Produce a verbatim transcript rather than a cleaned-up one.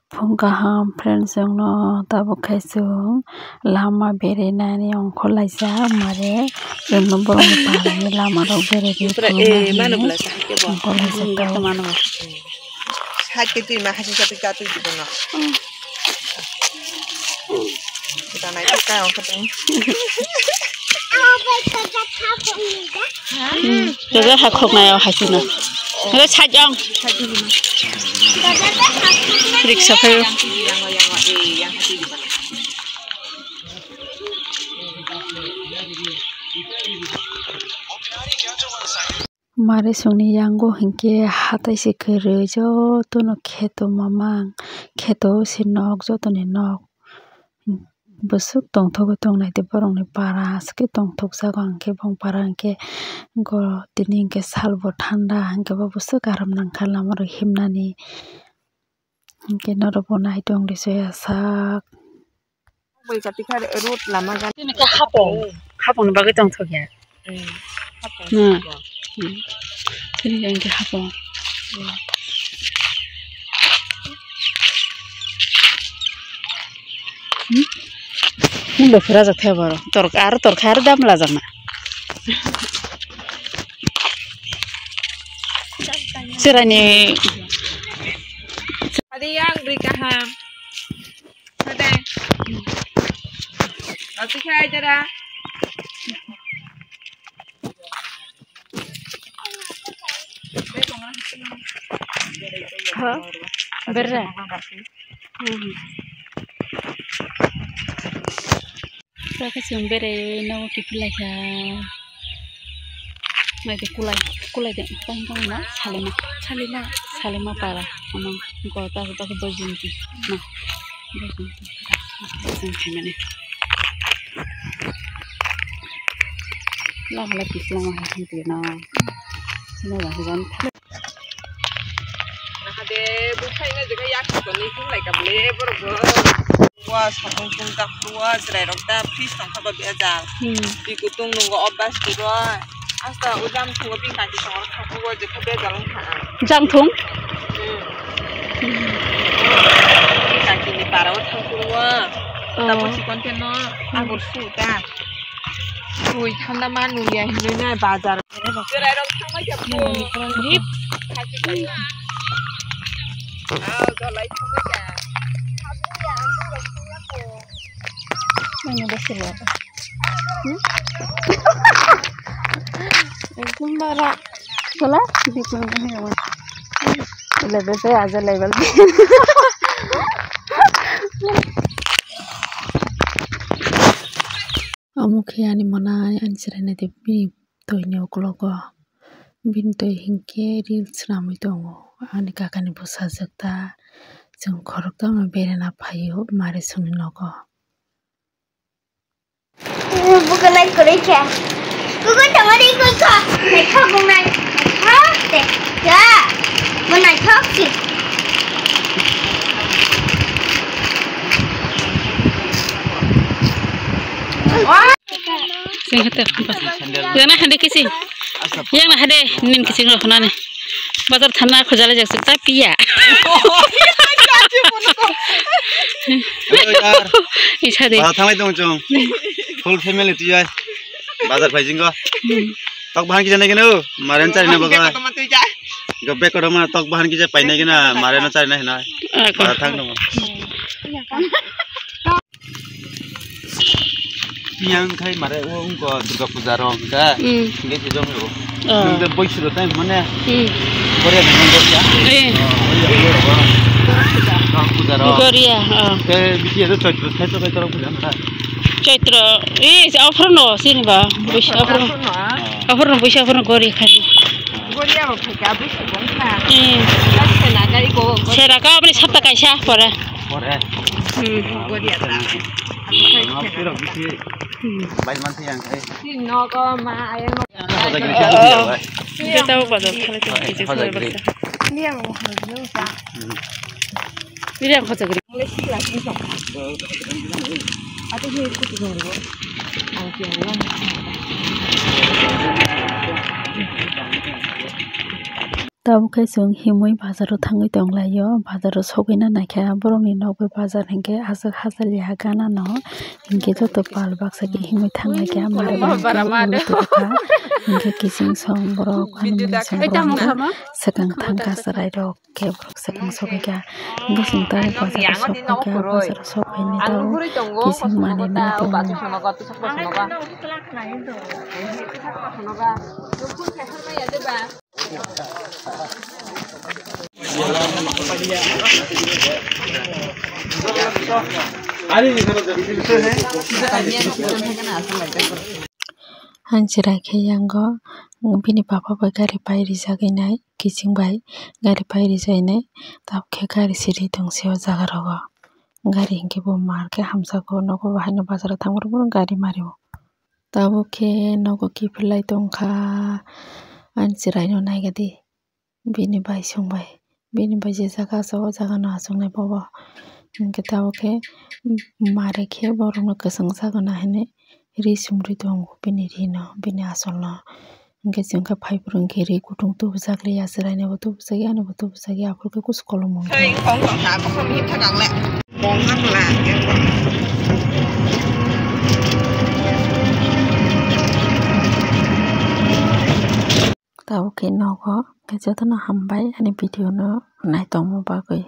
Phung kaham friends, chwngno tabuk khe chwng lama berainani ongkhorlaijak mare, chwngno borokni parani lamarok beraiwi ongkhorlaijak tong. Side ke twi ma haching chatwi chatwi di bono. Kita nai ta kaya ongkha tong. Jaga ha khok nai o haching no. Jaga side jang. Riksa khayo. Mare songni yango hinkhe hatai se kwrwi jotono kheto mamang kheto se nok jotoni nok bwswk tongthogwi tongnai tei borokni para aswk khe tongthokjago hinkhe bong para hinkhe go tini hinkhe salbo thanda hinkhe bo bwswk aram nangkha lamarok himnani hinkhe norokbo nai tongdi soya sak. Bui kati kha road lama gan. Tini khe hapung, hapungni bagwi tongthokya. Hmm. Hmm. Tini khe hapung. Hmm? Nung bo phira jak the boro. Tor-, aro torkha aro dam lajakna. Chwraini. Adi yang bri kaham. Hade. Ati khai dara. Ha? Berra. Hmm. Saka chwng bere nogo kiphilai kha. Mai de kulai, kulai de tang tang na salima. Salima. Salima para. Ama go ta ta bojinti. Na. Bojinti. Bojinti mane. Lama la pisla ma hai twi na. Sino ba jan. Nahade bukhai na jega yak to ni kun lai ka ble borok bo. Wa sapung pung ta wa chwrai rok ta fridge tong kha ba bejal. Hmm. Twi kutung nungo o bas twi ro. Asta udam thungo ping kaki song rok kha wa jekha bejal wng kha. Jang thung? Hmm. Kaki ni para o thang thung wa. Oh. Tamo si content no agor su ta. Twi thanda ma nungya hinwi na bazar. Chwrairok thangbai kha phuru. Hip. Aw, jolai thangbai kha. Nini besi lo. Hmm? Ekdom bara. Chwla, bikung ni. Level te aja level. Omo khe ani mwnai ani chwraino tei bini toini ukologo. Bini toi hinkhe reels swnamwi tongo. Ani kakani bwsajwk ta chwng khoroktham no berana phaio Mare songni nogo. Bukalai kwrwi khe. Kugo tongmani koi kho. Naithok wngnai. Naithok de. Ya. Bo naithok si. Sing hete. Yana hande kisi. Yang na hade nin kisi ngok nani. Bazar thana khojale jak ta piya. Hello, yar. Isa de. Bazar thanglai tong chong. Full family twi ai. Bazar phai jingo. Hmm. Tok bahan kisa nai gino. Maren chari na bazar. Go bek kodo ma tok bahan kisa pai nai gina. Maren no chari na hina. Ah, ko. Bazar thang no. Yang khai mare o wngkha Durga Puja rok hwnkha. Hmm. Hingke se jong o. Oh. Nwng de boisu rok tai mane. Hmm. Korea ni nwng Korea. Eh. Oh, Korea ni rok. Durga Puja rok. Korea, oh. Te bisi ya to Chaitra, Chaitra kai torok puja na. Chaitra, eh, aphuru no sini ba. Boisu aphuru. Aphuru no, ah. Aphuru no boisu aphuru no Korea khai. Korea bo khai ka boisu bong kha. Eh. Sena kai go. Sera ka apni sapta kaisa pore. Pore. Hmm, Korea ta. Abo khai. Abo khai rok bisi. Hmm. Bai man thang kai. Nogo ma ayang. Yang hoja giri siya siya, bai. Kita tahu pada kali tu. Hoja giri. Dia mau hoja giri. Hmm. Dia yang hoja giri. Mulai sikla sini sok. Atau dia ikut dulu. Angkian. Tabuk khe chwng himwi bazaro thangwi tonglaio, bazaro sogwina naikha, borokni nokni bazar hinkhe aswk hachaliya gana no, hinkhe joto pal baksa khe himwi thanglaikha, mare mare khe ulo tubukha, hinkhe kiching song borok, ani mani song borok swkang thangkha chwrairok. Khe borok swkang sogwikha. Hinkhe chwng tabuk bazaro sogwikha, bazaro sogwini tabuk kiching manwi mani tongo. Ang chwrai khe yango bini papa bai gari pai rijagwi nai. Kiching bai gari pai rijainai, tabuk khe gari siri tong se o jaga rogo. Gari hinkhe bo mar khe hamsako nogo, bo haino bazaro thangma rok gari mari o. Tabuk khe nogo kiphilai tongkha, ani chwraino naigadi. Bini bai song bai, bini bai je jaga aswk o jaga no achuknai bobo. Hinkhe tabuk khe mare khe borokno kwchang jaga no hinwi ri sumri tongo bini ri no, bini achol no. Hinkhe chwng khe phaiphuru hinkhe ri kutung tubujak liya, chwraino bo tubujak ya, ani bo tubujak ya, aphuru khe kusu kolom mung. Tabuk khe nogo, hinkhe jotono hambai ani video no naitokma bagwi.